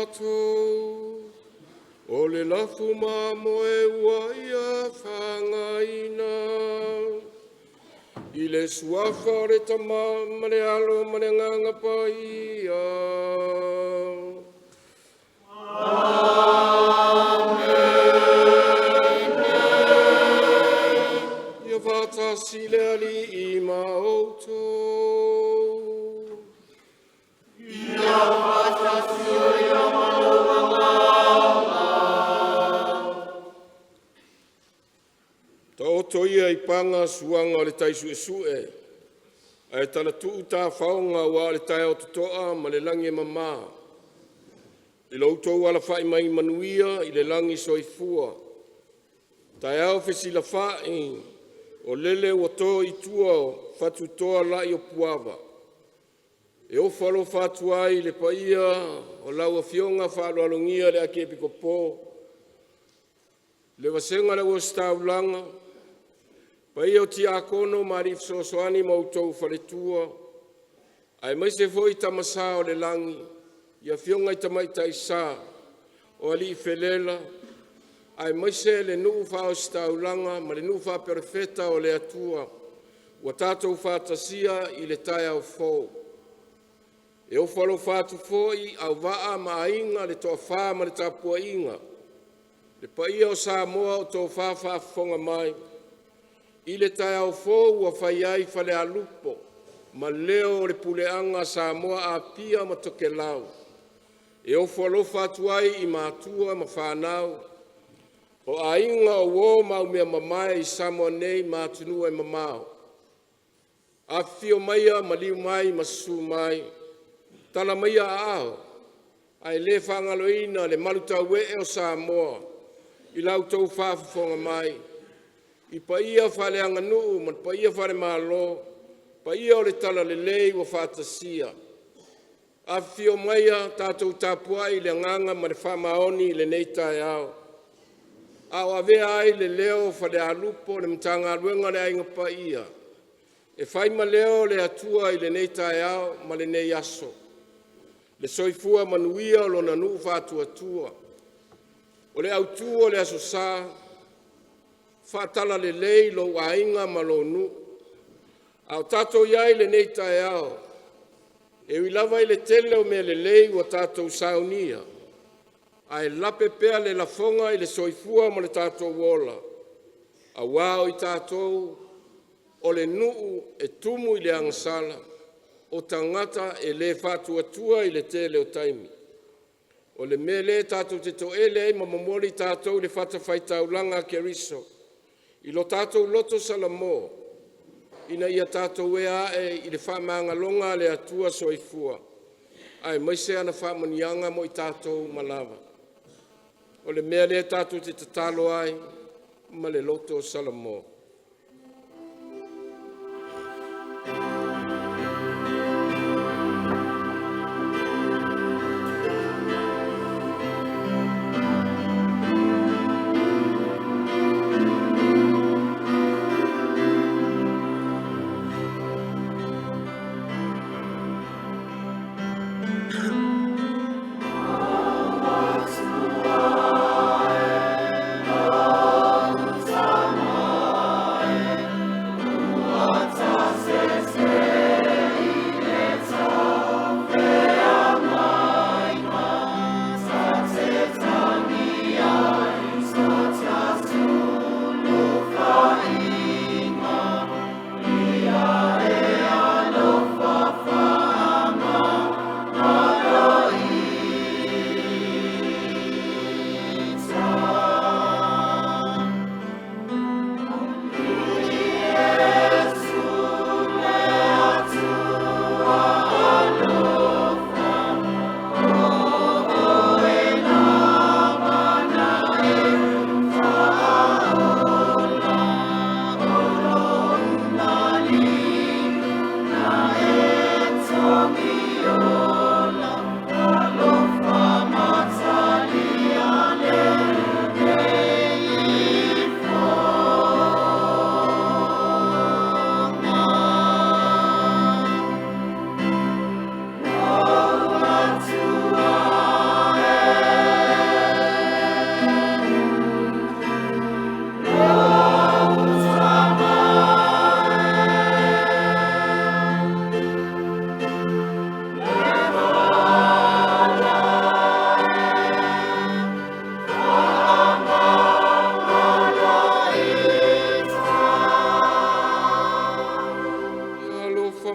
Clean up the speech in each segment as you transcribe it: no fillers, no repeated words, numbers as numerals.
matou, o le lafu mamoe ua ia fagaina. I le Suafa o le Tama ma le Alo ma le Agaga Paia. Ia faatasi le Alii ma outou. Taoto ia i paga suaga o le tai suesue ae talatuu tafaoga aua o le taeao totoa ma le lagi e mama i lo outou alafai mai manuia i le lagi soifua, taeao fesilafai o lele ua to i tua o fatutoa la'i o Puava. E ofo alofa atu ai i le paia o lau Afioga Faaaloalogia le Akiepikopo, le vasega o le Auositaulaga, paia o Tiakono ma alii fesoasoani ma outou faletua, aemaise foi Tama Sa o le Lagi, i Afioga i Tamaitai Sa, o Alii Felela, aemaise le nuu faa-ositaulaga ma le nuu faa-Perofeta o le Atua ua tatou faatasia i le taeao fou. E ofo alofa atu foi i auvaa ma aiga, le toafa ma le tapuaiga, le paia o Samoa o tofa faafofoga mai i le taeao fou ua fai ai Falealupo ma leo o le puleaga a Samoa, Apia ma Tokelau. E ofo alofa atu ai i matua ma fanau, o aiga, o uo ma aumeamamae i Samoa nei ma atunuu e mamao. Afifio maia, maliu mai ma susu mai, tala maia aao, ae le faagaloina le malutauee o Samoa i la outou faafofoga mai i paia faaleaganuu ma paia faale-Malo, paia o le talalelei ua faatasia. Afifio maia tatou tapuai i le agaga ma le faamaoni i lenei taeao, a o avea ai le leo o Falealupo le Matagaluega o le Aiga Paia e fai ma leo o le Atua i lenei taeao ma lenei aso, le soifua manuia o Lona nuu faatuatua. O le autu o le Aso Sa, faatalalelei lou aiga ma lou nuu. A o tatou i ai i lenei taeao, e ui lava i le tele o mea lelei ua tatou saunia, ae lape pea le lafoga i le soifua ma lo tatou ola, aua o i tatou o le nuu e tumu i le agasala, o tagata e le faatuatua i le tele o taimi. O le mea lea tatou te toele ai ma momoli tatou i le fatafaitaulaga a Keriso i lo tatou loto salamo, ina ia tatou ea ae i le faamagaloga a le Atua Soifua aemaise ana faamanuiaga mo i tatou uma lava. O le mea lea tatou te tatalo ai ma le loto salamo.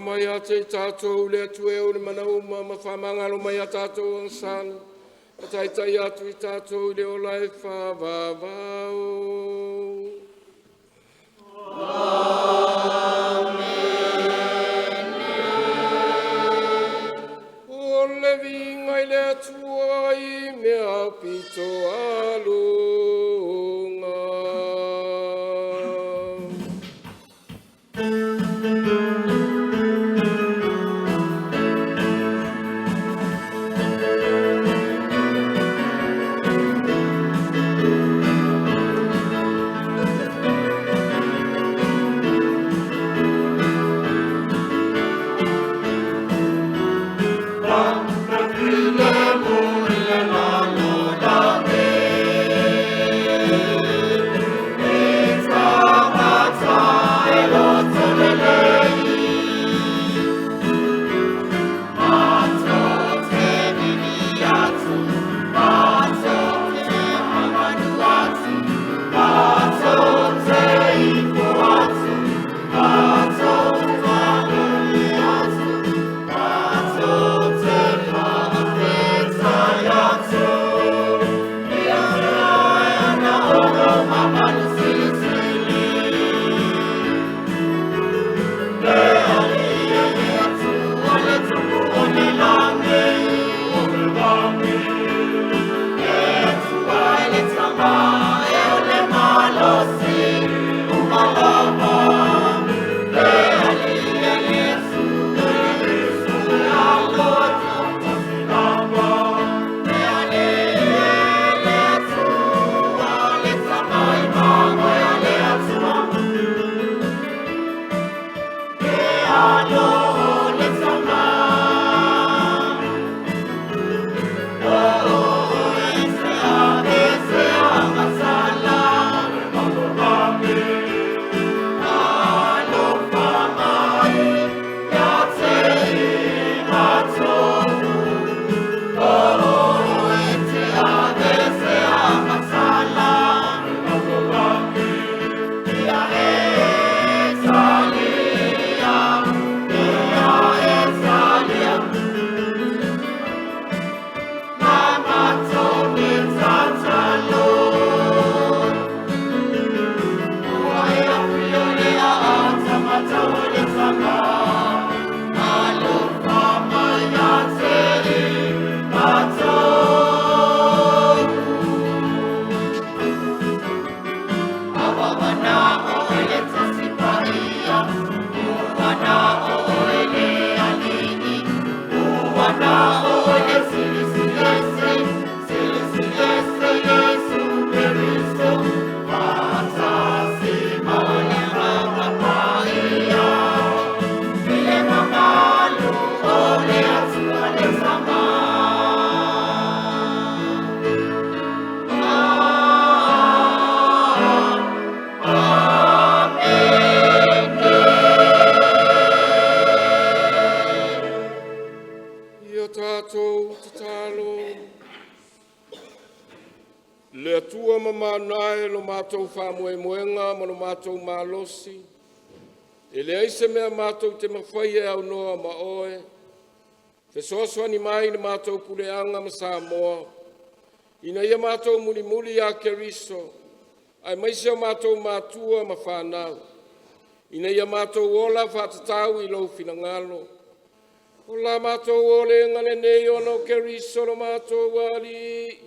mai ia te i tatou le Atua e ou le manauma ma faamagalo mai a tatou agasala, ma taitai atu i tatou i le ola e faavavau. O le viiga i le Atua i mea aupito aluga. Ia tatou tatalo. Le Atua mamana e lo matou faamoemoega ma lo matou malosi, e leai se mea matou te mafaia e aunoa ma Oe, fesoasoani mai i le matou puleaga ma Samoa, ina ia matou mulimuli ia Keriso aemaise o matou matua ma fanau, ina ia matou ola faatatau i lou finagalo. O la matou olega lenei ona o Keriso lo matou Alii.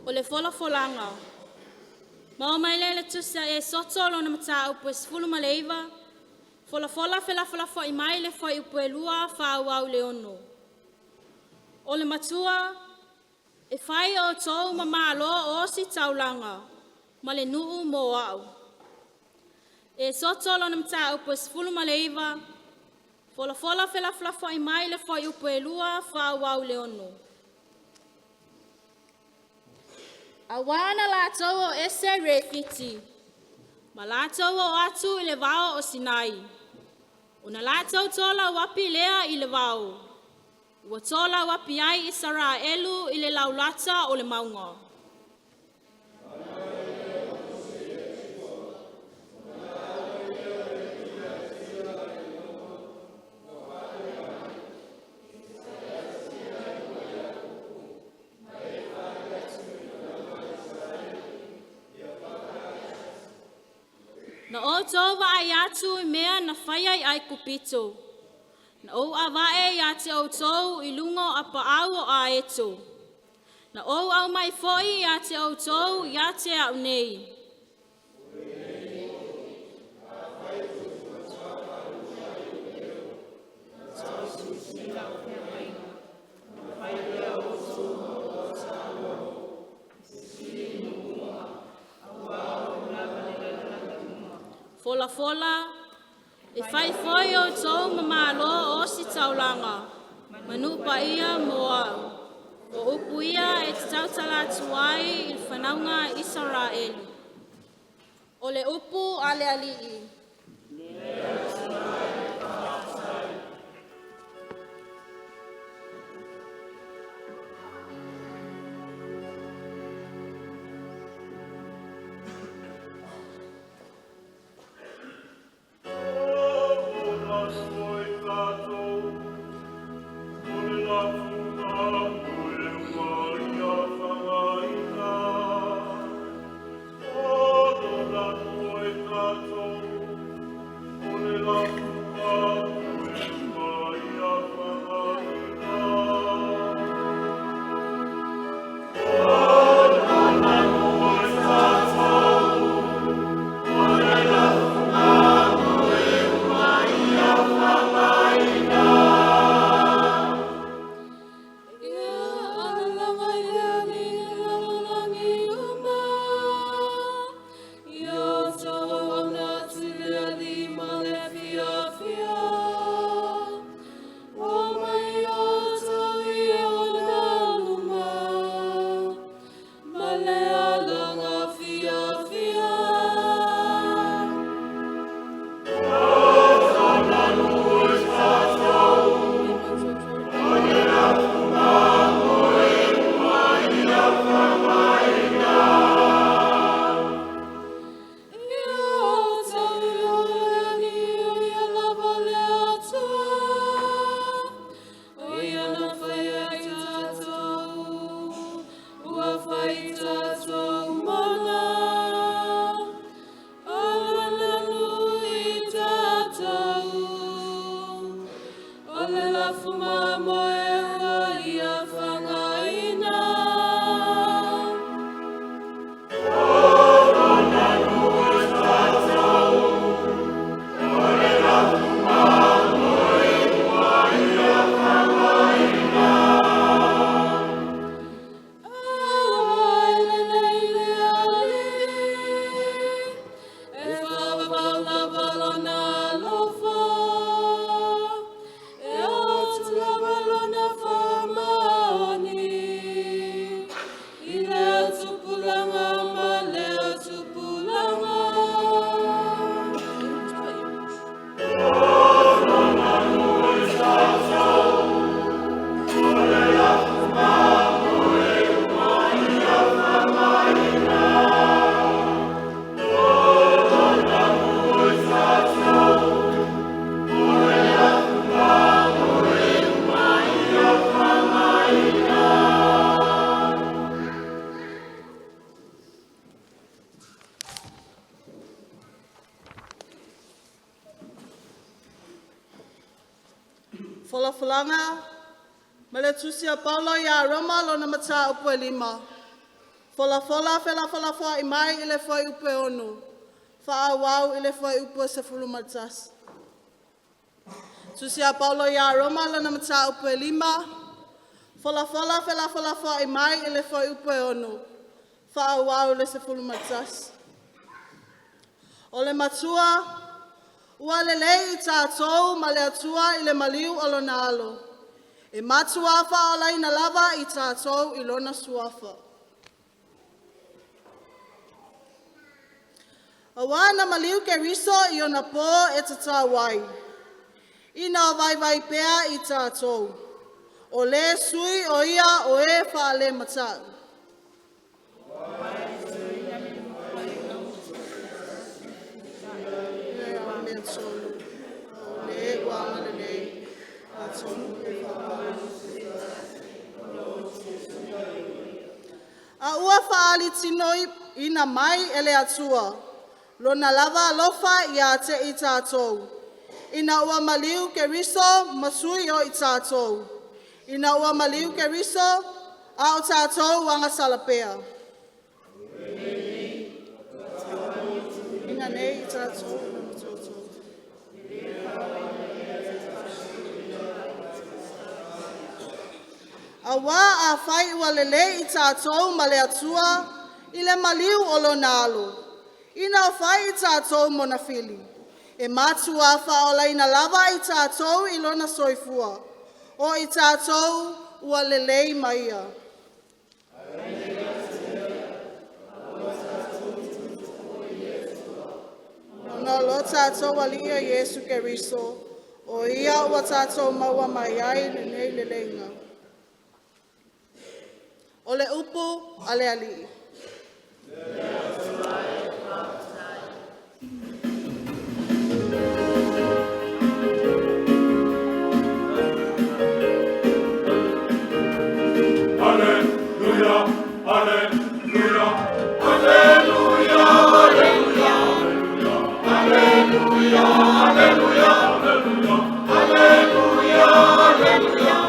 O le folafolaga. Maua mai lea i le Tusi a Esoto lona mataupu e 19, folafola felafolafoai mai le fuaiupu e 2 faaauau i le 6. O le matua, e fai outou ma malo o ositaulaga ma le nuu mo a'u. Esoto lona mataupu e 19, folafola felafolafoai mai le fuaiupu e 2 faaauau i le 6. Auā na latou o ese i Refiti, ma latou oo atu i le vao o Sinai, ona latou tolauapi lea i le vao, ua tolauapi ai Isaraelu i le laulata o le mauga. Na outou vaai atu i mea na faia i Aikupito, na ou ava'e ia te outou i luga o apaau o aeto, na ou aumai foi ia te outou ia te a'u nei. Folafola, e fai foi outou ma malo o ositaulaga, ma nuu paia mo a'u. O upu ia e te tautala atu ai i le fanauga a Isaraelu. O le upu a le Alii. Folafolaga ma le Tusi a Paulo ia Roma lona mataupu e 5. Folafola felafolafoai mai i le fuaiupu e 6, faaauau i le fuaiupu e 11. Tusi a Paulo ia Roma lona mataupu e 5, folafola felafolafoai mai i le fuaiupu e 6, faaauau i le 11. O le Matua, ua lelei i tatou ma le Atua i le maliu o Lona Alo, e matuā faaolaina lava i tatou i Lona Suafa. Auā na maliu Keriso i ona pō e tatau ai, ina o vaivai pea i tatou, o lē sui o ia o e faalemata'u. A ua fa'aalitinoina mai e le Atua Lona lava alofa ia te i tatou, ina ua maliu Keriso ma sui o i tatou, ina ua maliu Keriso, a o tatou agasala pea. Ina nei tatou Auā afai ua lelei i tatou ma le Atua i le maliu o Lona Alo, ina o fai i tatou mona fili, e matuā faaolaina lava i tatou i Lona soifua, o i tatou ua lelei ma Ia. Ona o lo tatou Alii o Iesu Keriso, o Ia ua tatou maua mai ai lenei leleiga. O le upu a le Alii. Alleluia, Alleluia, Alleluia, Alleluia, Alleluia, Alleluia, Alleluia, Alleluia,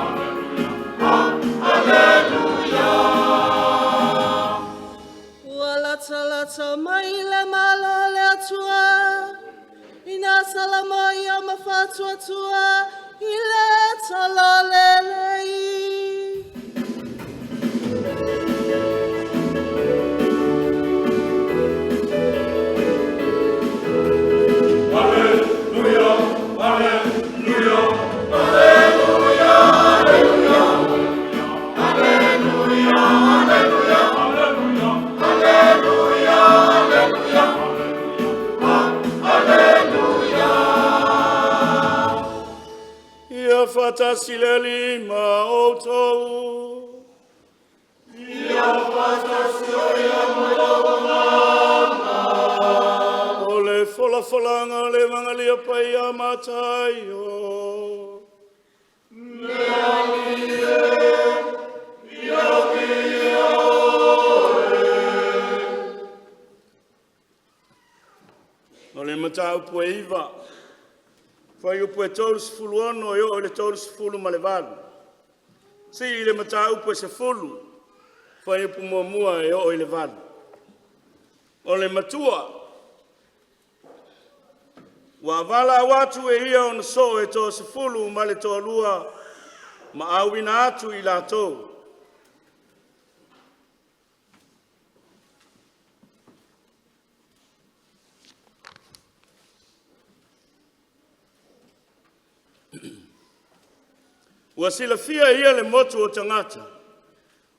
Alleluia. Ua latalata mai le Malo o le Atua, ina salamoia ma faatuatua i le Talalelei. Alleluia, Alleluia, Alleluia, Alleluia, Alleluia, Alleluia, Alleluia, Alleluia, Alleluia. Ia faatasi le Alii ma outou. Ia faatasi ai ma lou agaga. O le folafolaga o le Evagalii a Mataio. Le Alii e, ia viia oe. O le mataupu e 9, fuaiupu e 36 e oo i le 38. Sii le mataupu e 10, fuaiupu muamua e oo i le 8. O le matua, ua valaau atu e ia ona soo e toasefulu ma le toalua ma auina atu i latou. Ua silafia e ia le motu o tagata,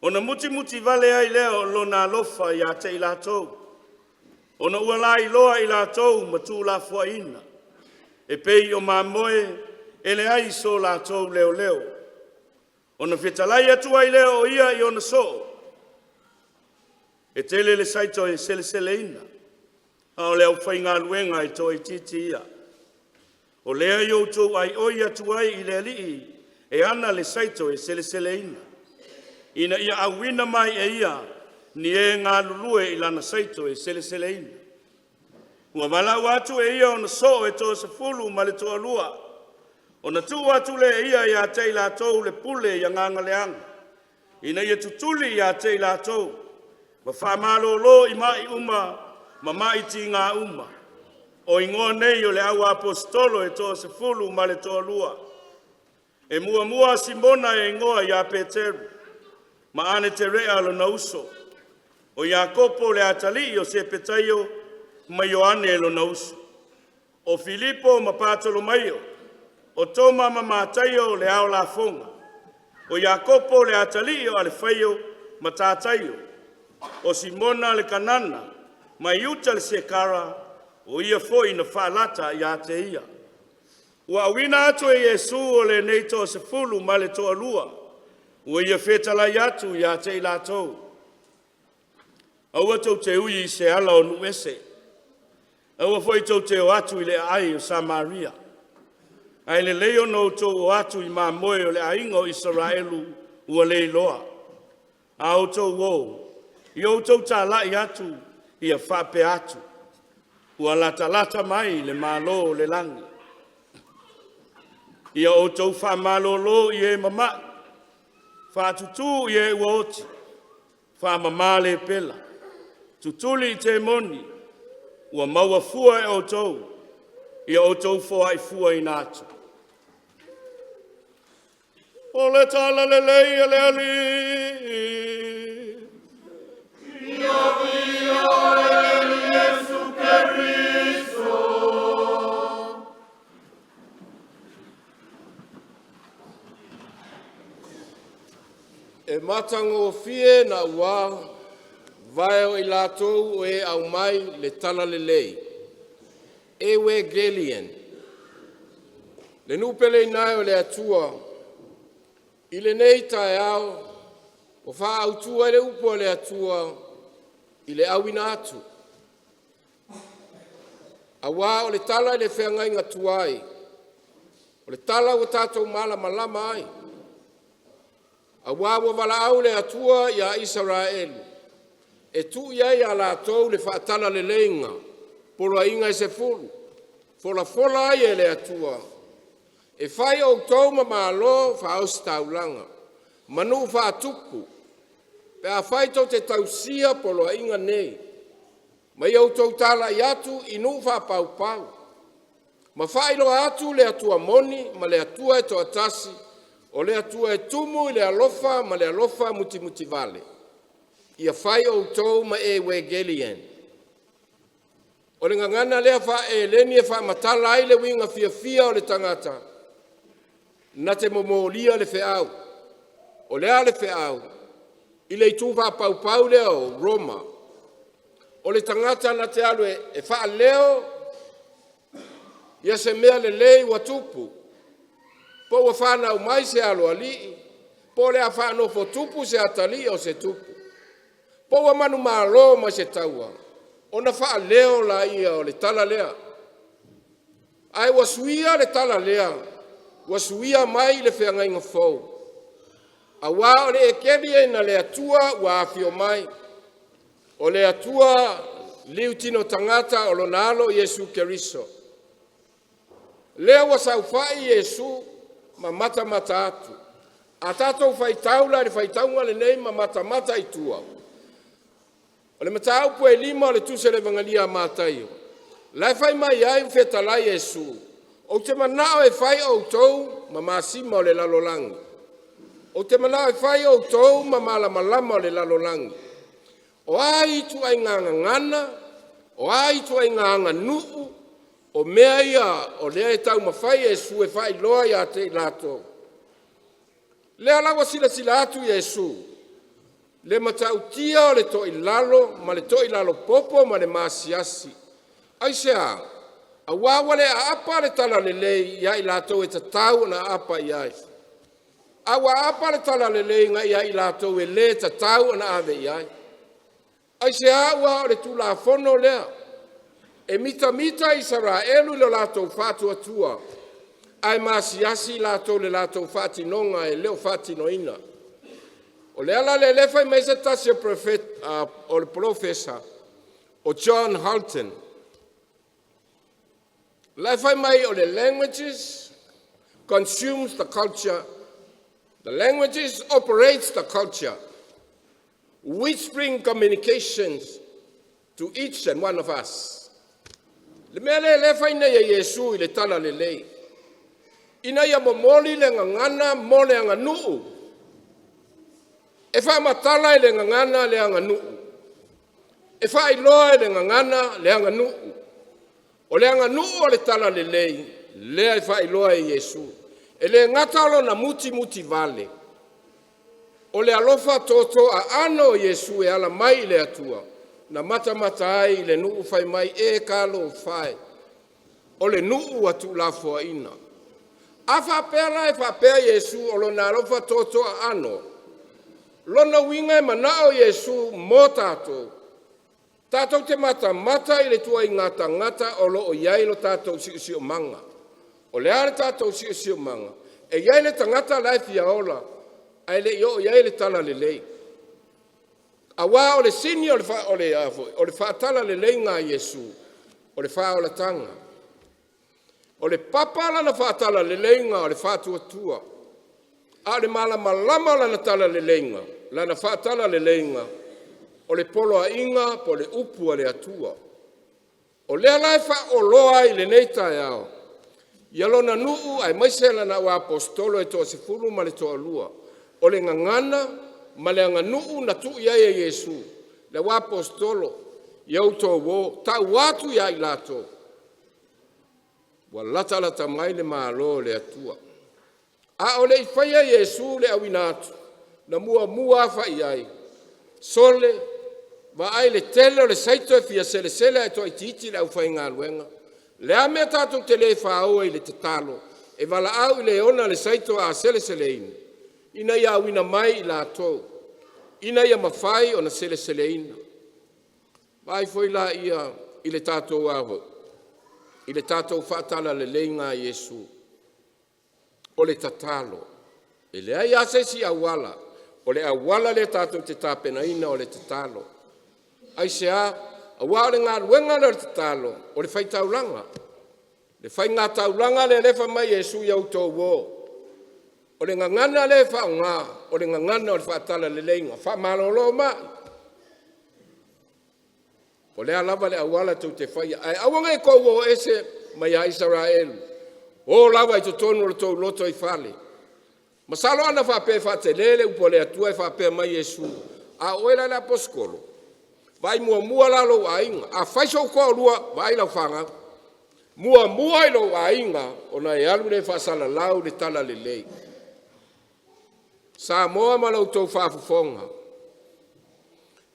ona mutimuti vale ai lea o lona alofa ia te i latou, ona ua lailoa i latou ma tuulafoaiina, e pei o mamoe e leai so latou leoleo. Ona fetalai atu ai lea o ia i ona soo, e tele le saito e seleseleina, a o le aufaigaluega e toaitiiti ia. O lea e outou aioi atu ai i le Alii e ana le saito e seleseleina, ina ia auina mai e ia ni e galulue i lana saito e seleseleina. Ua valaau atu e ia ona soo e toasefulu ma le toalua, ona tuu atu lea e ia ia te i latou le pule i agaga leaga, ina ia tutuli ia te i latou, Ma faamalōlō i ma'i uma ma ma'i tigā uma. O igoa nei o le au Aposetolo e toasefulu ma le toalua. E muamua Simona e igoa ia Peteru, ma Aneterea lona uso, o Iakopo le atalii o Sepetaio ma Ioane lona uso, o Filipo ma Patolomaio, o Toma ma Mataio le ao lafoga, o Iakopo le atalii o Alefeio ma Tataio, o Simona le Kanana ma Iuta le Sekara o ia foi na faalata ia te ia. Ua auina atu e Iesu o lenei toasefulu ma le toalua, ua Ia fetalai atu ia te i latou, “Aua tou te ui i se ala o nuu ese, aua foi tou te o atu i le aai o Samaria, ae lelei ona outou o atu i mamoe o le aiga o Isaraelu ua leiloa. A outou o, ia outou talai atu, ia faapea atu, ‘Ua latalata mai le Malo o le lagi.’ Ia outou faamalōlō i e mama'i, faatutū i e ua oti, faamamā lepela, tutuli i temoni. Ua maua fua e outou, ia outou foai fuaina atu.” O le Talalelei a le Alii. E matagofie naua vae o i latou o e aumai le Talalelei, ‘euegelion’ Le nuu pele ina e o le Atua, i lenei taeao ua faaautu ai le upu a le Atua i le auina atu, aua o le tala i le feagaiga tuai, o le tala ua tatou malamalama ai, auā ua valaau le Atua ia Isaraelu e tuu i ai a latou le faatalaleleiga, poloaiga e 10, folafola ai e le Atua, “E fai outou ma Malo faaositaulaga, ma nuu faatupu, pe afai tou te tausia poloaiga nei, ma ia outou talai atu i nuu faapaupau, ma faailoa atu le Atua moni ma le Atua e toatasi, o le Atua e tumu i le alofa ma le alofa mutimutivale. Ia fai outou ma euegelion.” O le gagana lea faa-Eleni e faamatala ai le uiga fiafia o le tagata na te momolia le feau. O le a le feau? I le itu faapaupau lea o Roma, o le tagata na te alu e faaleo ia se mea lelei ua tupu, po ua fanau mai se aloalii, po o le a faanofotupu se atalii o se tupu, po ua manumalo mai se taua, ona faaleo lea o le tala lea. Ae ua suia le tala lea, ua suia mai i le Feagaiga Fou, auā o le ekeli a le Atua ua afio mai, o le Atua liutino tagata o lona Alo Iesu Keriso. Lea ua saufai Iesu ma matamata atu. A tatou faitau la i le faitauga lenei ma matamata i tua, o le mataupu e 5 o le Tusi o le Evagenia a Mataio, la e fai mai ai fetalai Iesu, “Ou te manao e fai outou ma masima o le lalolagi. Ou te manao e fai outou ma malamalama o le lalolagi.” O a ituaiga gagana, o a ituaiga aganuu, o mea ia o lea e taumafai Iesu e faailoa ia te i latou. Lea la ua silasila atu Iesu, le matautia o le toilalo ma le toilalo popo ma le maasiasi. Aisea? Aua ua le aapa le talalelei ia i latou e tatau ona aapa i ai, a ua aapa le talalelei agai ia i latou e le tatau ona ave i ai. Aisea? Aua o le Tulafono lea e mitamita Isaraelu i lo latou faatuatua, ae maasiasi i latou i le latou faatinoga e le o faatinoina. O le ala lea o lea e fai mai ai se tasi o le polofesa o John Hunton, la e fai mai o le languages consumes the culture, the languages operates the culture. Whispering communications to each and one of us. Le mea lea lea e fai nei e Iesu i le talalelei, ina ia momoli le gagana mo le aganuu, e faamatala e le gagana le aganuu, e faailoa e le gagana le aganuu. O le aganuu o le talalelei lea e faailoa e Iesu. E le gata o lona mutimutivale, o le alofa toto aano o Iesu e ala mai i le Atua, na matamata ai i le nuu fai mai, “E talofa e, o le nuu ua tuulafoaiina.” A faapea la e faapea Iesu o lona alofa toto aano, lona uiga e manao Iesu mo tatou, tatou te matamata i le ituaiga tagata o lo o i ai lo tatou siosiomaga. O le a le tatou siosiomaga? E i ai le tagata la e fia ola ae le i oo i ai le talalelei. Aua o le sini o le faatalaleleiga a Iesu, o le faaolataga. O le papa lana faatalaleleiga o le faatuatua, a o le malamalama o lana talaleleiga, lana faatalaleiga, o le poloaiga po o le upu a le Atua. O lea la e faaoloa ai i lenei taeao ia lona nuu aemaise lana auaposeitolo e toasefulu ma le toalua. O le gagana ma le aganuu na tuu i ai e Iesu le auaposeitolo, “Ia outou o, tau atu ia i latou ua latalata mai le Malo o le Atua.” A o le i faia Iesu le auina atu, na muamua lava fai i ai, “Sole, vaai le tele o le saito e fia selesele ae toaitiiti le aufaigaluega. O le a le mea tatou te le fao ai i le tatalo e valaau i le e ona le saito a seleseleina, ina ia auina mai i latou ina ia mafai ona seleseleina.” Vaai foi la ia i le tatou a foi… I le tatou faatalaleleiga a Iesu, o le tatalo. E leai lava se isi auala, o le auala lea tatou te tapenaina o le tatalo. Aisea? Aua o le galuega lea o le tatalo, o le faitaulaga, le faiga taulaga lea lea e fai mai Iesu, “Ia outou o.” O le gagana lea e faaaoga, o le gagana o le faatalaleleiga, faamalolo mai. O le a lava le auala tou te faia, ae aua ne i tou o ese mai ia Isaraelu, o lava i totonu o le tou lotoifale. Masalo ana faapea e faatele le upu a le Atua e faapea mai Iesu, “A o oe la le Aposetolo, vaai muamua la lou aiga. A fai sou toalua, vaai lau fanau. Muamua i lou aiga ona e alu lea e faasalalau le talalelei.” Samoa ma la outou faafofoga,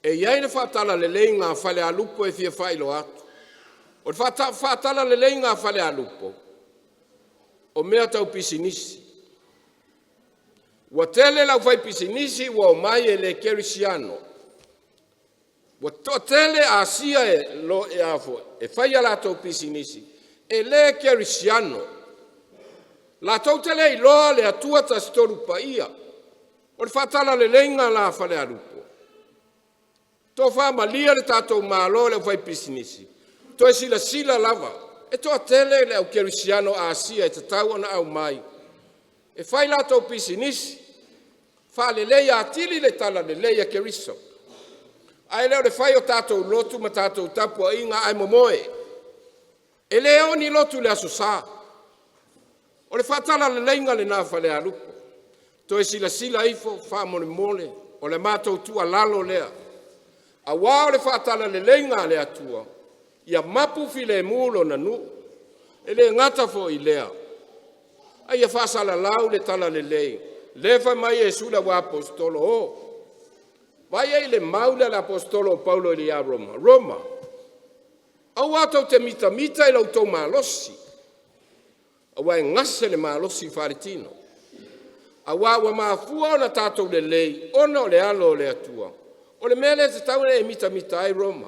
e i ai le faatalaleleiga a Falealupo e fia faailoa atu. O le faatalaleiga a Falealupo, o mea tau pisinisi. Ua tele le aufaipisinisi ua omai e le kerisiano, ua toatele Asia e fai a latou pisinisi, e le kerisiano, latou te le iloa le Atua Tasi Tolu Paia. O le faatalaleiga la a Falealupo, tofa malie le tatou Malo i le aufaipisinisi, toe silasila lava, e toatele le au kerisiano Asia e tatau ona aumai e fai latou pisinisi, faaleleia atili le talalelei a Keriso. Ae le o le fai o tatou lotu ma tatou tapuaiga ae momoe. E le oo ni lotu i le Aso Sa. O le faatalaleiga lena a Falealupo. Toe silasila ifo faamolemole, o le matou tuualalo lea, aua o le faatalaleiga a le Atua, ia mapu filemu Lona nuu. E le gata foi i lea, a ia faasalalau le talalelei, lea e fai mai Iesu i le auaposeitolo, “O.” Vaai i ai i le mau lea a le Aposetolo o Paulo ia Roma, “Roma, aua tou te mitamita i lo outou malosi, aua e gase le malosi faaletino, aua ua mafua ona tatou lelei ona o le alo o le Atua.” O le mea lea e tatau ona e mitamita ai Roma,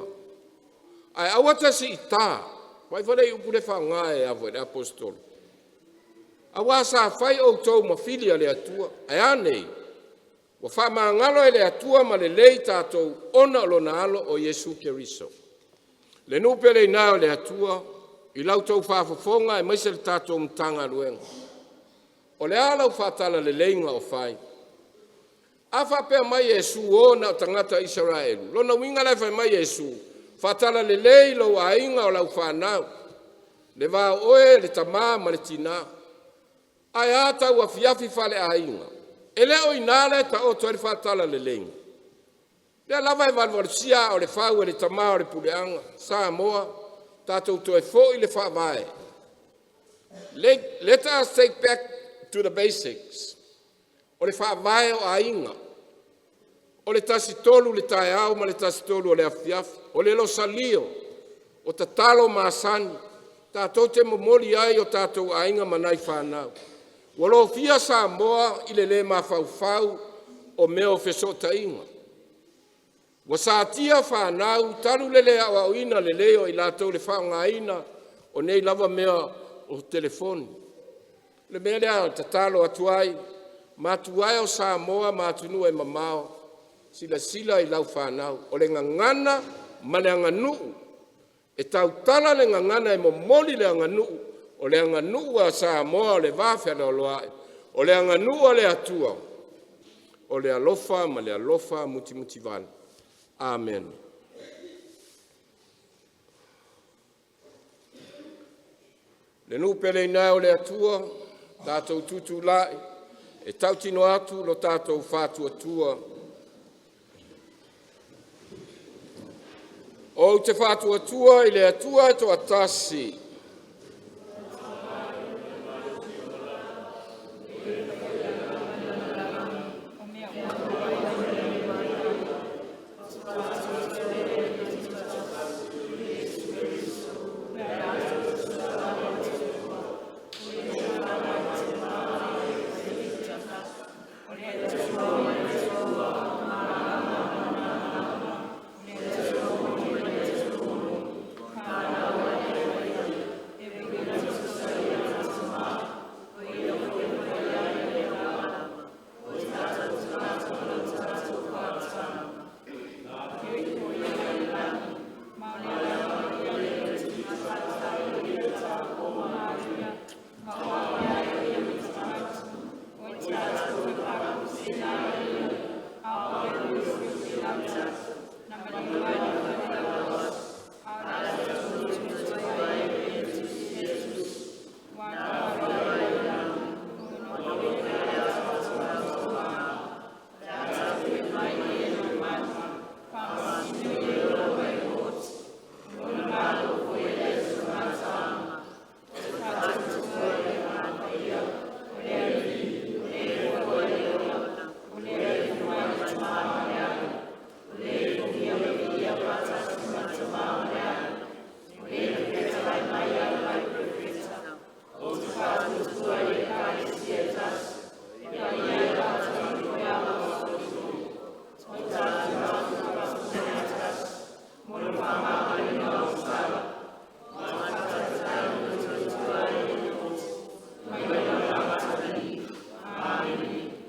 ae aua te siita. Vaai foi lea i upu lea e faaaoga e le Aposetolo, aua sa fai outou ma fili a le Atua, ae a nei? Ua faamagalo e le Atua ma lelei tatou ona o lona Alo o Iesu Keriso. Le nuu pele ina o le Atua i la outou faafofoga aemaise le tatou Matagaluega, o le a lau faatalaleleiga o fai? A faapea mai Iesu o na o tagata Isaraelu, lona uiga la e fai mai Iesu, faatalalelei lou aiga o lau fanau, le va o oe le tama ma le tina. Ae a tau afiafi faaleaiga, e le o i ina la e taoto ai le faatalaleleiga. Lea lava e valuvalusia aa o le fau e le tama o le puleaga, Samoa, tatou toe foi i le faavae. Let us take back to the basics. O le faavae o aiga, o le 1:3 i le taeao ma le 1:3 o le afiafi, o le losalio, o tatalo masani, tatou te momoli ai o tatou aiga ma nai fanau. Ua lofia Samoa i le le mafaufau o mea o fesootaiga. Ua satia fanau talu le le aoaoina lelei o i latou i le faaaogaina o nei lava mea o telefoni. O le mea lea e tatalo atu ai, matua e o Samoa ma atunuu e mamao, silasila i lau fanau. O le gagana ma le aganuu, e tautala le gagana e momoli le aganuu, o le aganuu a Samoa o le vafealoaloai, o le aganuu a le Atua, o le alofa ma le alofa mutimutivale. Amene. Le nuu pele ina e o le Atua, tatou tutulai e tautino atu lo tatou faatuatua. Ou te faatuatua i le Atua e toatasi,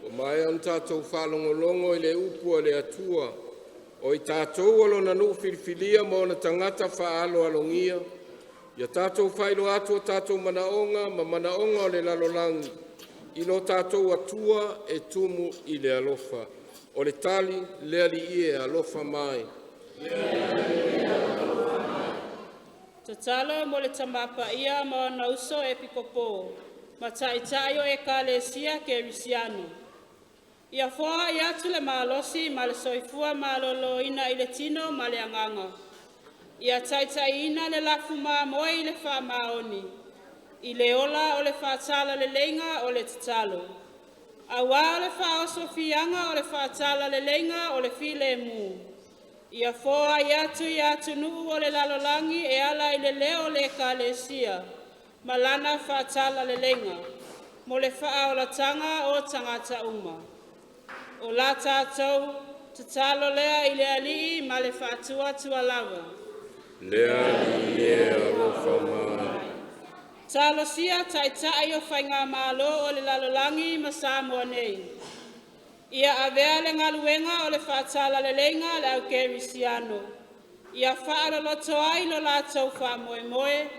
Ua maea ona tatou faalogologo i le upu a le Atua, o i tatou o Lona nuu filifilia ma ona tagata faaaloalogia, ia tatou faailoa atu o tatou manaoga ma manaoga o le lalolagi i lo tatou Atua e tumu i le alofa. O le tali, le Alii e alofa mai. Tatalo mo le Tama Paia ma ona uso Epikopo ma Taitai o Ekalesia Kerisiano. Ia foai atu le malosi ma le soifua maloloina i le tino ma le agaga. Ia taitaiina le lafu mamoe i le faamaoni, i le ola o le faatalaleleiga o le tatalo, auā le faaosofiaga o le faatalaleleiga o le filemu. Ia foai atu i atunuu o le lalolagi e ala i le leo o le Ekalesia ma lana faatalaleleiga mo le faaolataga o tagata uma. O la tatou tatalo lea i le Alii ma le faatuatua lava. Le Alii e alofa mai. Talosia Taitai o Faigamalo o le lalolagi ma Samoa nei. Ia avea le galuega o le faatalaleleiga a le au kerisiano, ia faaloloto ai lo latou faamoemoe,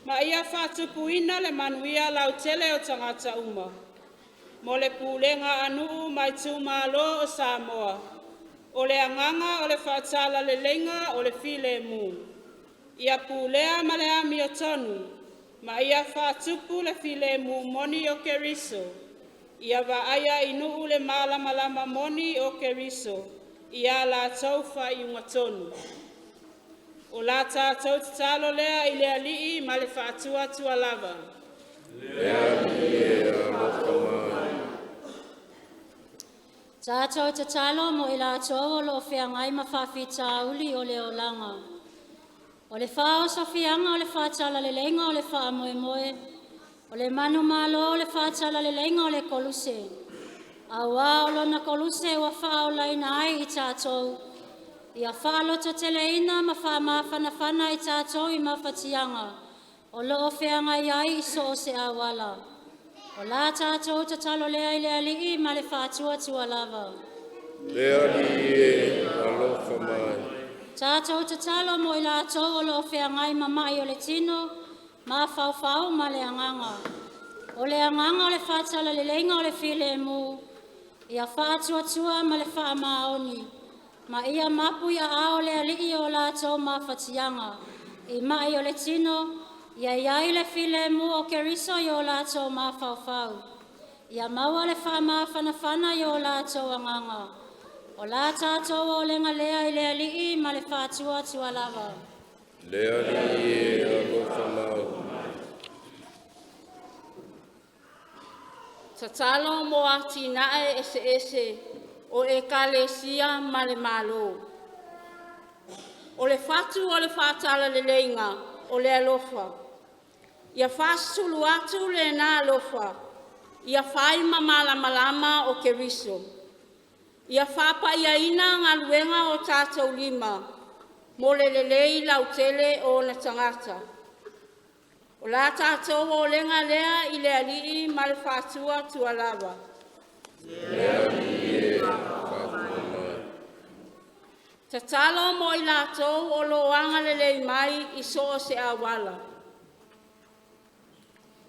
ma ia faatupuina le manuia lautele o tagata uma. mo le pulega a nuu ma itumalo o Samoa. O le agaga o le faatalalelei o le filemu, ia pulea ma le amiotonu, ma ia faatupu le filemu moni o Keriso. Ia vaaia i nuu le malamalama moni o Keriso i a latou faaiuga tonu. O la tatou tatalo lea i le Alii ma le faatuatua lava. Tatou tatalo mo i latou o lo o feagai ma faafitauli o le olaga. O le faaosofiaga o le faatalaleleiga o le faamoemoe, o le manumalo o le faatalaleleiga o le Koluse, auā o Lona Koluse ua faaolaina ai i tatou, ia faalototeleina ma faamafanafana i tatou i mafatiaga o lo o feagai ai i so o se auala. O la tatou tatalo lea i le Alii ma le faatuatua lava. Le Alii e, alofa mai. Tatou tatalo mo i latou o lo o feagai ma mai o le tino, mafaufau ma le agaga. O le agaga o le faatalaleleiga o le filemu, ia faatuatua ma le faamaoni, ma ia mapu i aao o le Alii o latou mafatiaga i mai o le tino, ia i ai le filemu o Keriso i o latou mafaufau, ia maua le faamafanafana i o latou agaga. O la tatou olega lea i le Alii ma le faatuatua lava. Le Alii e, alofa mai. Tatalo mo atinae eseese o Ekalesia ma le Malo. O le fatu o le faatalaleleiga o le alofa, ia faasusulu atu lena alofa, ia fai ma malamalama o Keriso. Ia faapaiaina galuega o tatou lima mo le lelei lautele o ona tagata. O la tatou olega lea i le Alii ma le faatuatua lava. Tatalo mo i latou o lo o agalelei mai i so o se auala.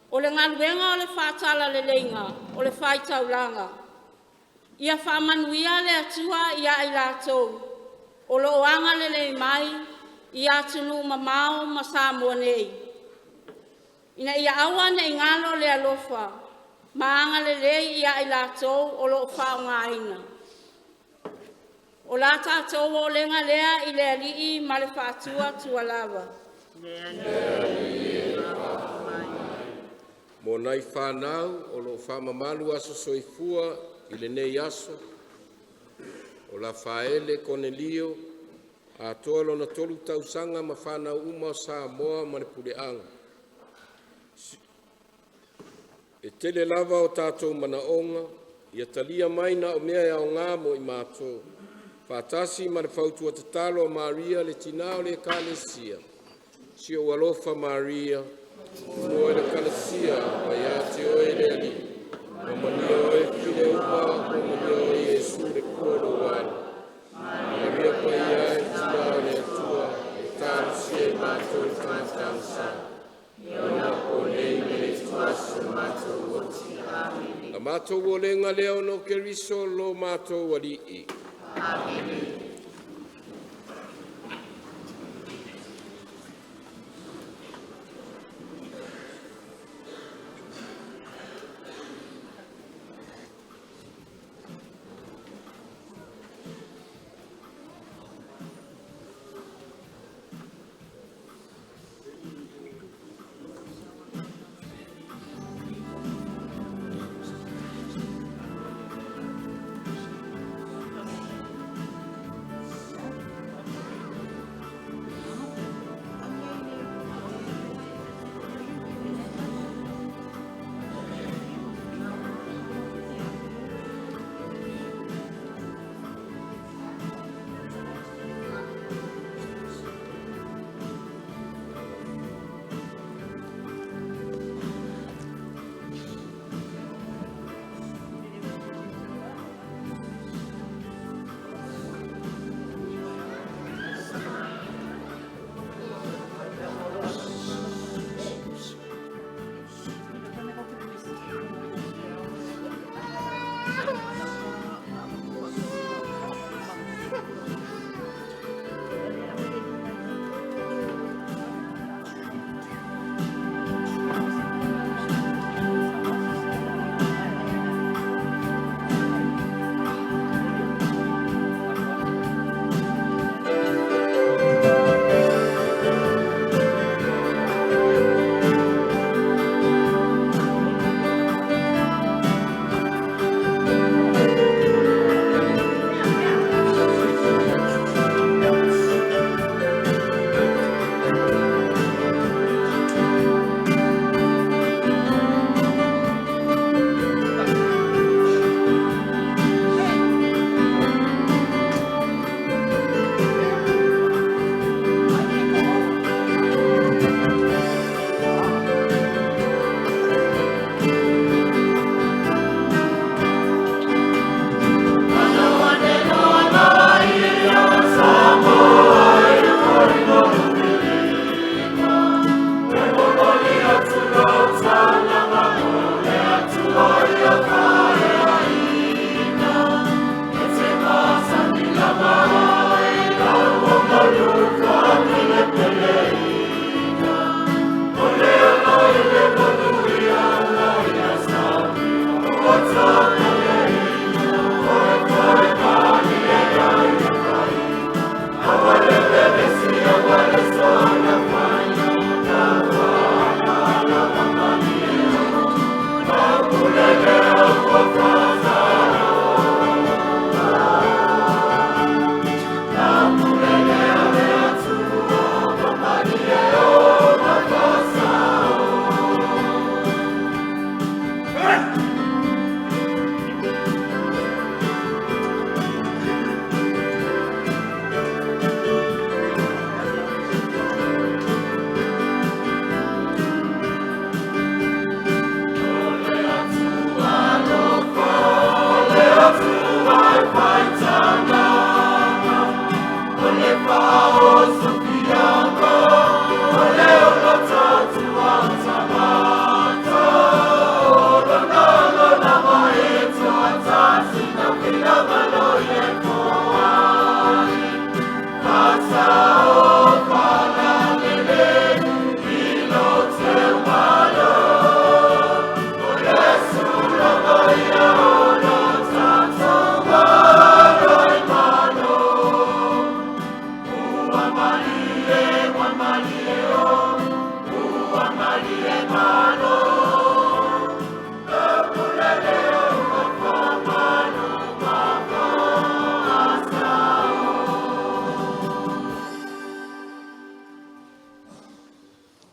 O le galuega o le faatalaleleiga o le faitaulaga. Ia faamanuia le Atua ia i latou o lo o agalelei mai i atunuu mamao ma Samoa nei, ina ia aua ne i galo le alofa ma agalelei ia i latou o lo o faaaogaina. O la tatou olega lea i le Alii ma le faatuatua lava. Mo nai fanau o lo o faamamalu aso soifua i lenei aso, o Lafaele Konelio, atoa lona tolu tausaga ma fanau uma o Samoa ma le puleaga. E tele lava o tatou manaoga, ia talia mai na o mea e aoga mo i matou, faatasi ma le fautua tatalo a Maria le Tina o le Ekalesia. Si ou alofa Maria, ua i le Ekalesia ma ia te oe le Alii, ua manuia oe file uma, ua manuia oe Iesu le Pua o lou Alo. Maria Paia e le Tina o le Atua, e talosia i matou tagata agasala, nei ma le ituaso o le matou oti. Amene. La matou olega lea ona o Keriso lo matou Alii.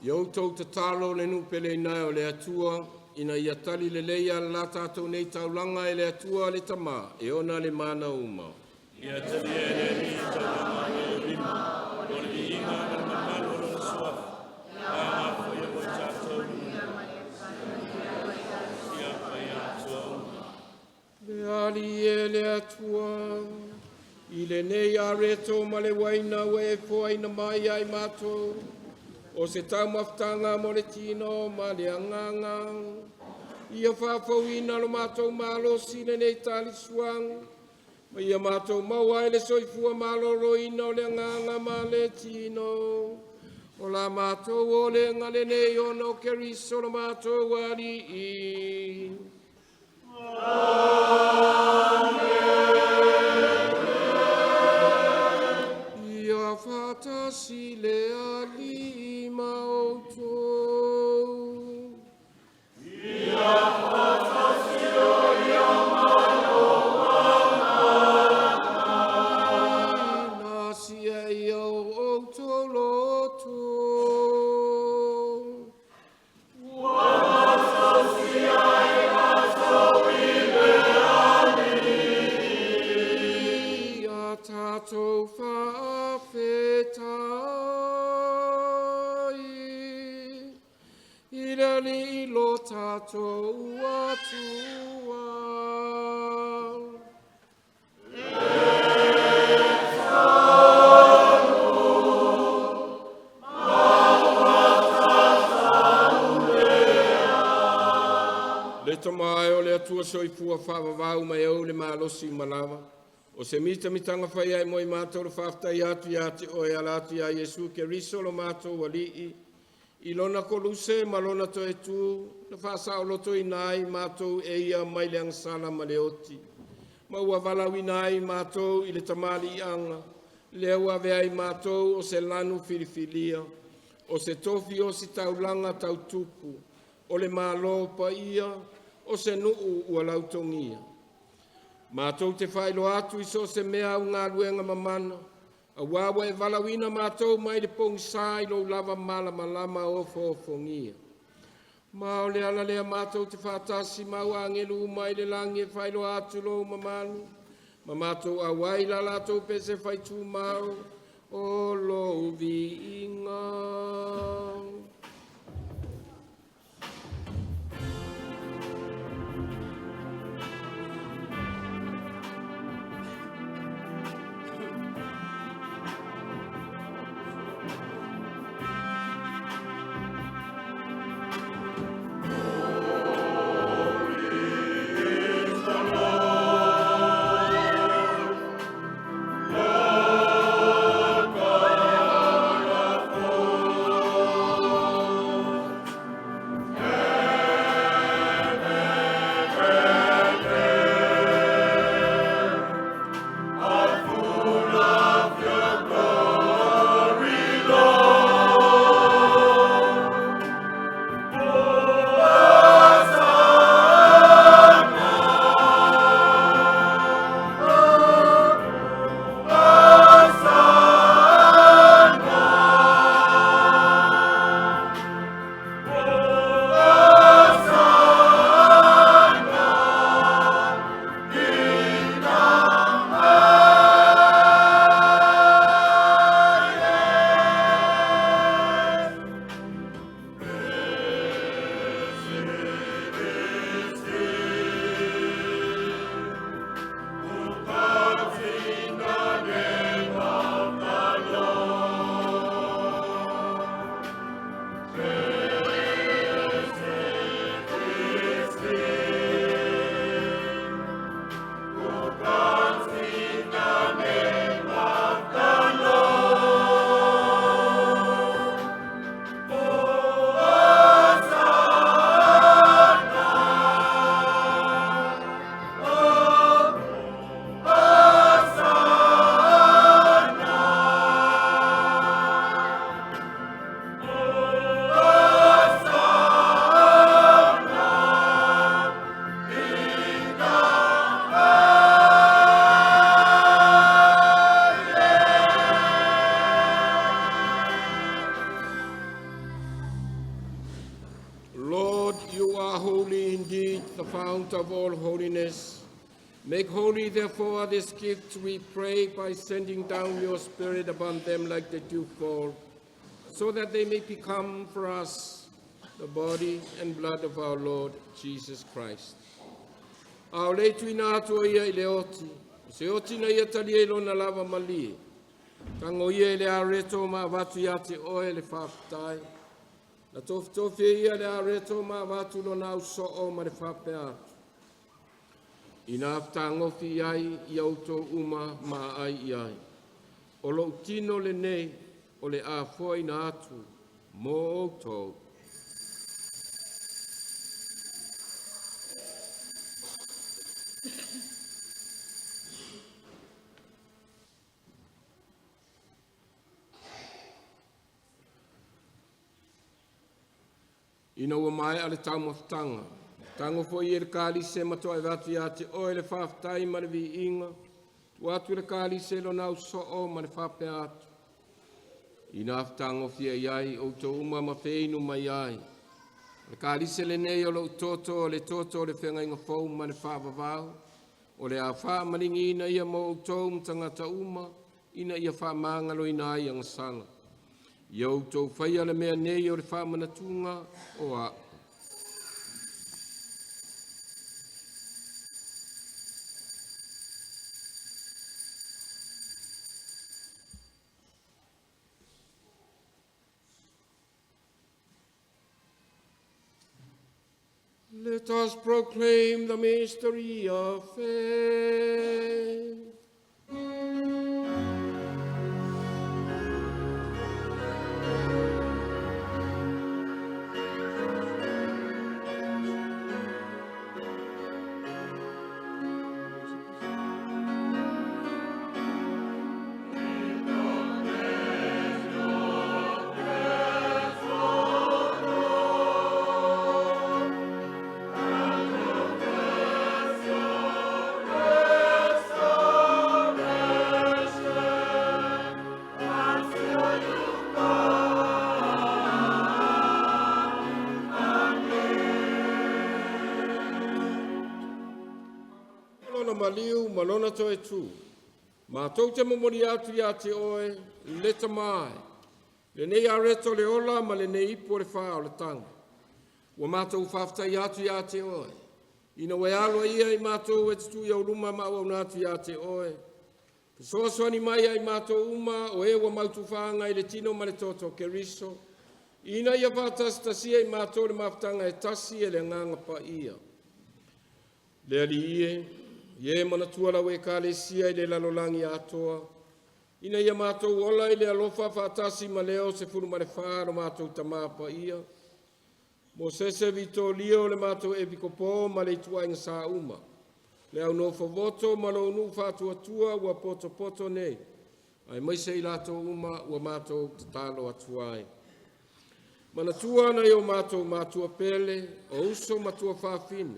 Ia outou tatalo le nuu peleina e o le Atua, ina ia tali lelei a la tatou nei taulaga e le Atua le Tama, e ona le mana uma. Ia talia e le Alii le taulaga e o lima, o le viiga ma le mamalu o Lona Suafa, a gafoia mo i tatou le manuia. Ia paia Atua uma. Le Alii e le Atua, i lenei areto ma le uaina ua e foaina mai ai matou, o se taumafataga mo le tino ma le agaga. Ia faafouina lo matou malosi i lenei talisuaga, ma ia matou maua ai le soifua maloloina o le agaga ma le tino. O la matou olega lenei ona o Keriso lo matou Alii. Ia faatasi le Alii ma outou. Ina sia ia o outou loto. Ia tatou faafetai i le Alii lo tatou Atua. Le tama e o le Atua soifua faavavau mai au le malosi ma lava. O se mitamitaga fai ai mo i matou le faafetai atu ia te oe ala atu ia Iesu Keriso lo matou Alii, i lona koluse ma lona toetu, na faasaolotoina ai matou e ia mai le agasala ma le oti, ma ua valaauina ai matou i le tamaliiaga, lea ua avea ai matou o se lanu filifilia, o se tofi o se taulaga tautupu, o le Malo paia, o se nuu ua lautogia. Matou te faailoa atu i so o se mea au galuega mamana, auā ua e valaauina matou mai le pogisā i lou lava malamalama ofoofogia. Ma o le ala lea matou te faatasi ma au agelu uma i le lagi e faailoa atu lou mamalu, ma matou auai la latou pese faitumau o lou viiga. are holy indeed, the fount of all holiness. Make holy, therefore, this gift, we pray, by sending down your Spirit upon them like the dewfall, so that they may become for us the body and blood of our Lord Jesus Christ. A o le tuuina atu o ia i le oti, o se oti na ia talia i lona lava malie. Tago ia i le areto ma avatu ia te oe le faafetai. Na tofitofi e ia le areto ma avatu lona ausoo ma le faapea atu. Ina fetagofi i ai ia outou uma ma aai i ai. O lou tino lenei o le a foaina atu mo outou. Ina ua maea le taumafataga, tago foi ia i le kalise ma toe avatu ia te oe le faafetai ma le viiga, tuu atu le kalise i lona ausoo ma le faapea atu. Ina fetagofia i ai outou uma ma feinu mai ai. O le kalise lenei o lou toto, o le toto o le feagaiga fou ma le faavavau, o le a faamaligiina ia mo outou ma tagata uma, ina ia faamagaloina ai agasala. Ia outou faia le mea nei o le faamanatuga o a'u. Let us proclaim the mystery of faith. Lona maliu ma lona toe tu. Matou te momoli atu ia te oe, le Tama e, lenei areto le ola ma lenei ipu o le faaolataga. Ua matou faafetai atu ia te oe, ina ua e aloaia i matou e te tuu i ou luma ma auauna atu ia te oe. Fesoasoani mai ia i matou uma o e ua mautufaga i le tino ma le toto o Keriso, ina ia faatasitasia i matou le mafutaga e tasi e le Agaga Paia. Le Alii e, ia e manatua lau Ekalesia i le lalolagi atoa, ina ia matou ola i le alofa faatasi ma Leo 14 lo matou Tamā Paia, Mosese Vitolio le matou Epikopo ma le ituaiga sa uma, le au nofovoto ma lou nuu faatuatua ua potopoto nei, aemaise i latou uma ua matou tatalo atu ai. Manatua nai o matou matua pele, o uso ma tuafafine,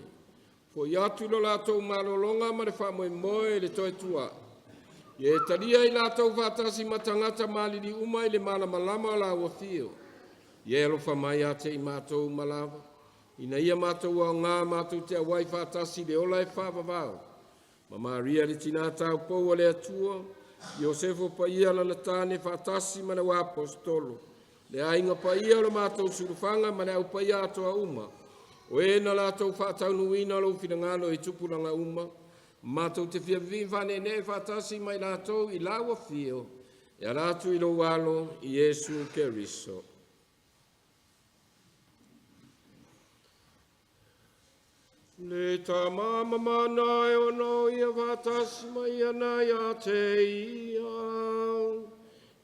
fo'i atu i lo latou malologa ma le faamoemoe i le toe tua'i. Ia e talia i latou faatasi ma tagata malili uma i le malamalama o laua fio. Ia e alofa mai ia te i matou uma lava, ina ia matou aogā matou te auai faatasi i le ola e faavavau. Ma Maria le tinā taupou a le Atua, Iosefo paia lana tane faatasi ma le uaapostolo, le aiga paia o le matou sulufaga ma le au paia atoa uma, o e na latou faataunuuina lou finagalo i tupulaga uma, matou te fia vivii faaneenee faatasi ma i latou i lau afio, e ala atu i lou alo, Iesu Keriso. Le Tama mamana e ono ia faatasi mai ana ia te ia,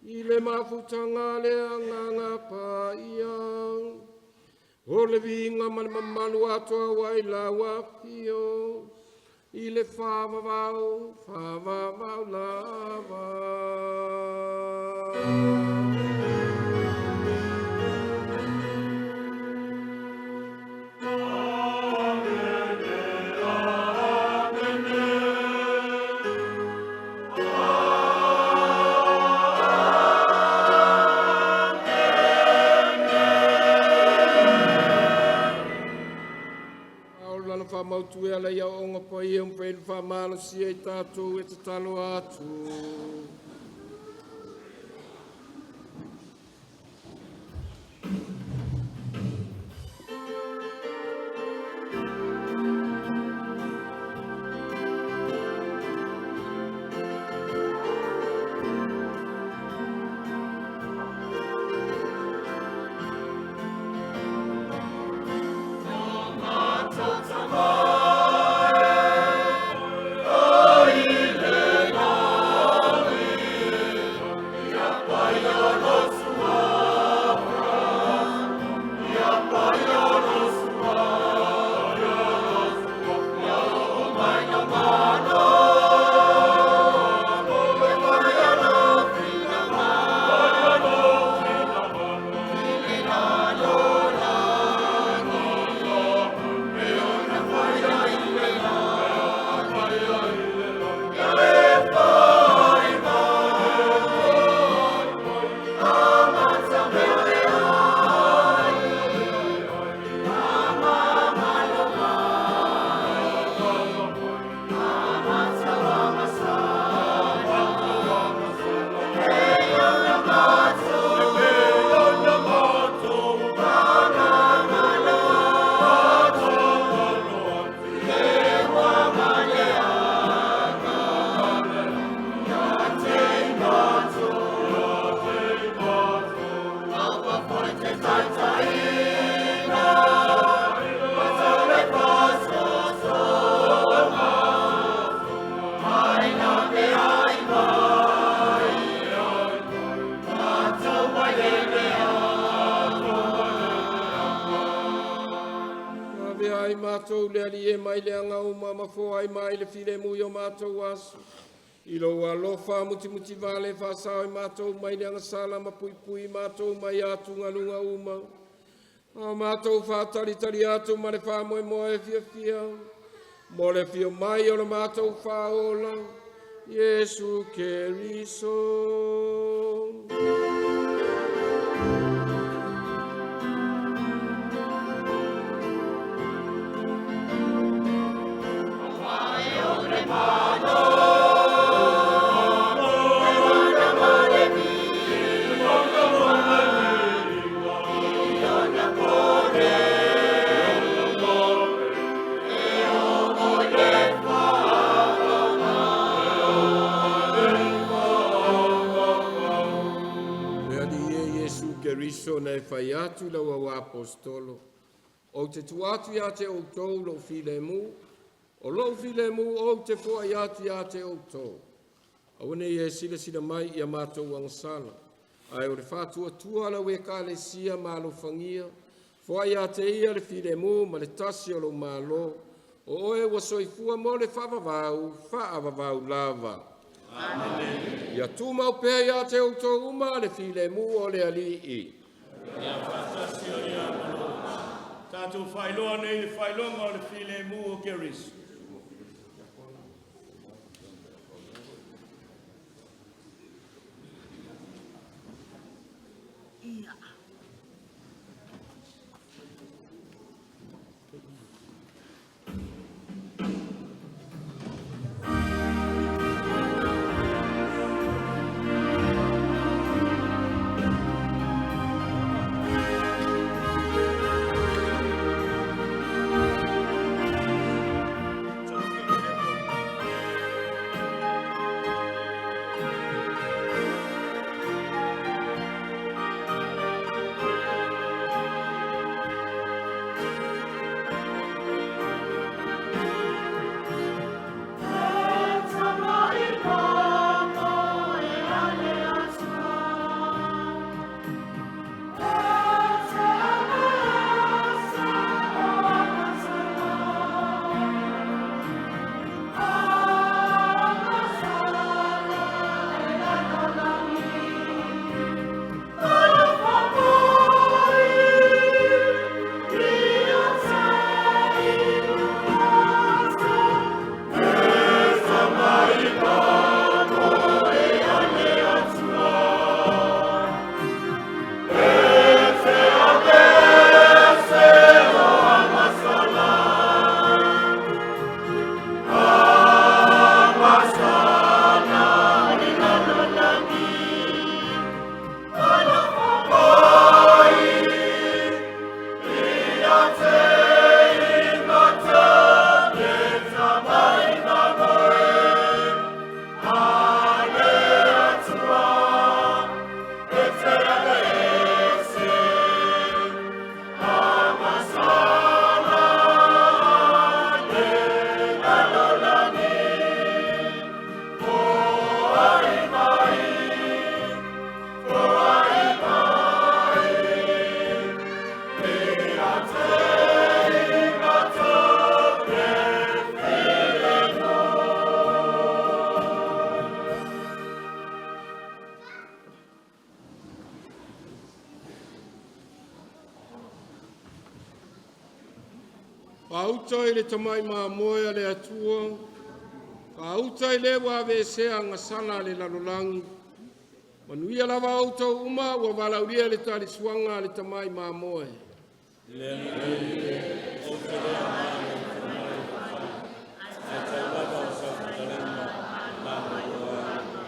i le mafutaga le Agaga Paia, o le viiga ma le mamalu atoa ua i lau afio, i le faavavau, faavavau lava. faamautu e ala i aoaoga paia ua mafai ona faamalosia i tatou e tatalo atu. Ave ai matou le Alii e mai le aga uma ma foai mai le filemu i o matou aso. I lou alofa mutimuti vale faasao i matou mai le agasala ma puipui matou mai atugaluga uma. A o matou faatalitali atu ma le faamoemoe fiafia mo le afio mai o le matou faaola, Iesu Keriso. Le Alii e Iesu Keriso na e fai atu i lau auaapostolo, ou te tuu atu ia te outou lou filemu, o lou filemu ou te foai atu ia te outou. Aua ne i e silasila mai ia matou agasala, ae o le faatuatua lau ekalesia ma alofagia, foai ia te ia le filemu ma le tasi o lou Malo, o oe ua soifua mo le faavavau, faavavau lava. Amene. Ia tumau pea ia te outou uma le filemu o le Alii. Ia faatasi ai ma lou. Tatou faailoa nei le faailoga o le filemu o Keriso. Faauta i le tamai mamoe a le Atua, faauta i le ua aveesea agasala a le lalolagi. Manuia lava outou uma ua valaaulia i le talisuaga a le tamai mamoe. Le Agalelei e, ou te le aoga i lou tomai ua fai, ae tau lava o sau fetalaiga mamoe ai lou agaga.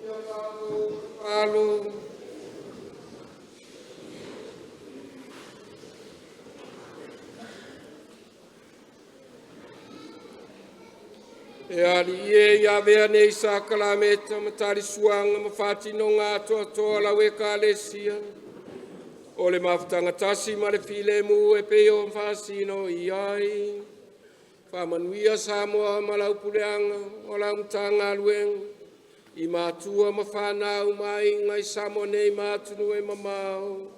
Alo. E ali e ia avea nei sakalameta ma talisuaga ma faatinoga atoatoa lau Ekalesia, o le mafutaga tasi ma le filemu e pei ona faasino i ai. Faamanuia Samoa ma lau puleaga o lau Matagaluega i matua ma fanau ma aiga i Samoa nei ma atunuu e mamao.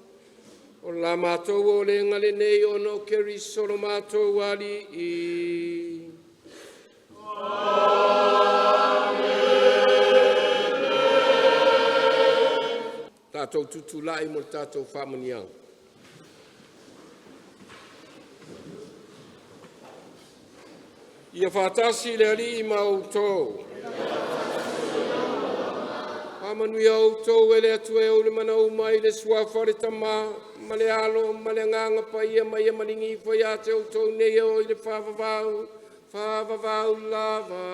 O la matou olega lenei ona o Keriso lo matou Alii. Tatou tutulai mo le tatou faamanuiaga. Ia faatasi le Alii ma outou. Faamanuia outou e le Atua e ou le mana uma i le suafa o le Tama ma le Alo ma le Agaga Paia ma ia maligi ifo ia te outou nei e oo i le faavavau, faavavau lava.